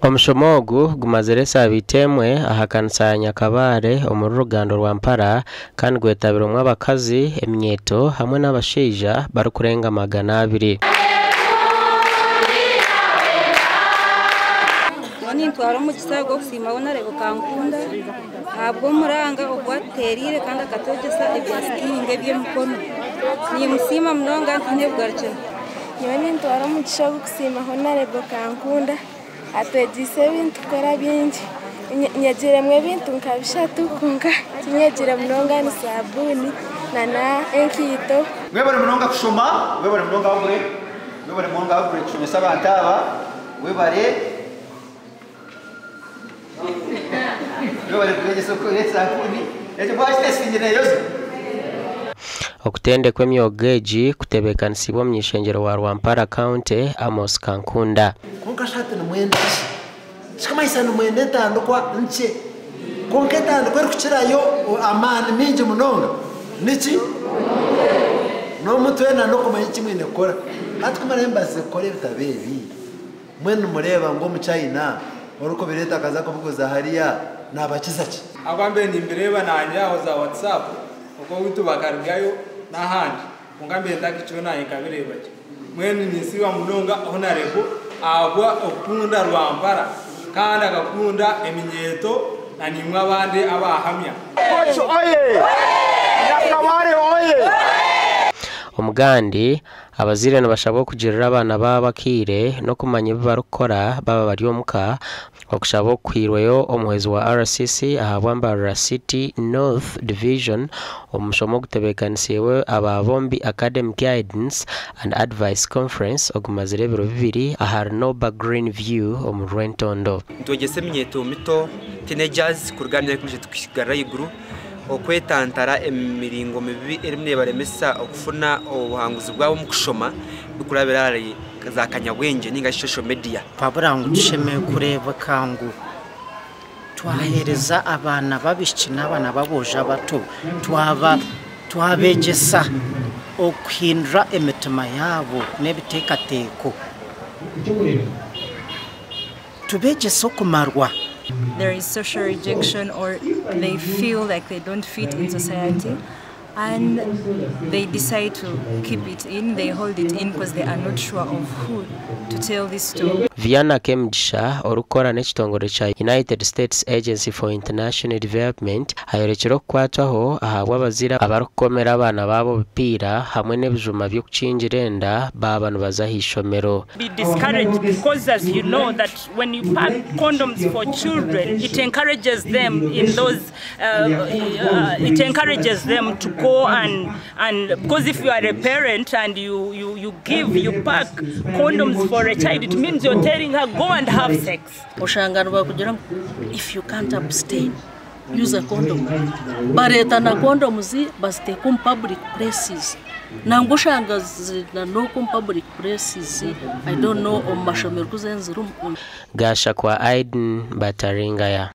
Omushomo ogu gumazire esaabiiti emwe aha kanisa ya Nyakabare omuri Rugando Rwampara kandi gwetabirwemu abakazi, eminyeeto hamwe n'abashaija barikurenga 200. Nintwara omugisa gw'okusiima Honorable Kankunda ahabw'omuranga ogu atuteereire kandi akatwegyesa ebya skilling eby'emikono. Nimusiima munonga ntiine bugarukiro. Nyowe nintwara omugisha ogw'okusiima Honorable Kankunda atwegyeise ebintu kukora bingi. Nyegiremu ebintu nka 3 kwonka tinyegire munonga ni sabuuni na enkaito. Mwebare munonga kushoma, mwebare munonga abure, mwebare munonga abure kushomesa abantu aba, mwebare. Okutendekwa emyoga egi kutebeekanisiibwe omuny'ishengyero wa Rwampara County Amos Kankunda. Kwonka shi hati nimwenda ki? Kirikumanyisa nimwenda entandikwa nkye. Kwonka entandikwa erikukirayo amaani maingi munonga niki? N'omutwe n'okumanya eki mwine kukora. Hati ku muraabe mubaasize kukora ebitabo ebi, mbwenu nimureeba ngu Omuchina orikubireeta akaza kubiguza hariya naabakiza ki? Ahabwa mbere nimbireeba nanye aho za WhatsApp okwo witu bakarugayo n'ahandi kwonka mbere ntakikiho nanye nkabireeba gye. Mbwenu ninsiima munonga Honorable ahabwa okukunda Rwampara kandi akakunda eminyeeto na nimwe abandi abahamya. Kochi oye! Nyakabare oye! Omugandi abazaire nibashabwa okugirira abaana baabo akaire n'okumanya ebi barikukora baba bari omuka. Okushaba okuhwirweyo omuhwezi wa RCC ahabwa Mbarara City North Division omu mushomo ogutebeekanisiibwe aba bombi Academy Guidance and Advice Conference ogumazire ebiro 2 ahari Noba Green View omu Rwentondo. Nitwegyesa eminyeeto mito teenagers kuruga aha myaka 13 kuhiga ahaiguru okwetantara emiringo mibi erimu neebaremesa okufuna obuhanguzi bwabo omu kushoma bikurabira ahari za kanyabwengye ninga shi social media. Twabura ngu tushemereire kureebeka ngu twaheereza abaana b'abaishiki n'abaana b'aboojo abato, twabegyesa okuhindura emitima yaabo n'ebiteekateeko, tubegyese okumarwa. There is social rejection, or they feel like they don't fit in society, and they decide to keep it in, they hold it in because they are not sure of who to tell this to. Viana Kemigisha orikukora n'ekitongore kya United States Agency for International Development ayorekire okukwatwaho ahabw'abazaire abarikukomera abaana baabo obupiira hamwe n'ebijuma by'okukingira enda baaba nibaza aha ishomero. Be discouraged because, as you know, that when you pack condoms for children, it encourages them in those, it encourages them to go and because if you are a parent and you pack condoms for a child, it means you're telling her go and have sex. If you can't abstain, use a condom. Bareta na condoms baziteeka omu public places. Nangushanga zina no omu public places. I don't know omu mashomero kuzenzira. Gasha kwa Aiden Bataringaya.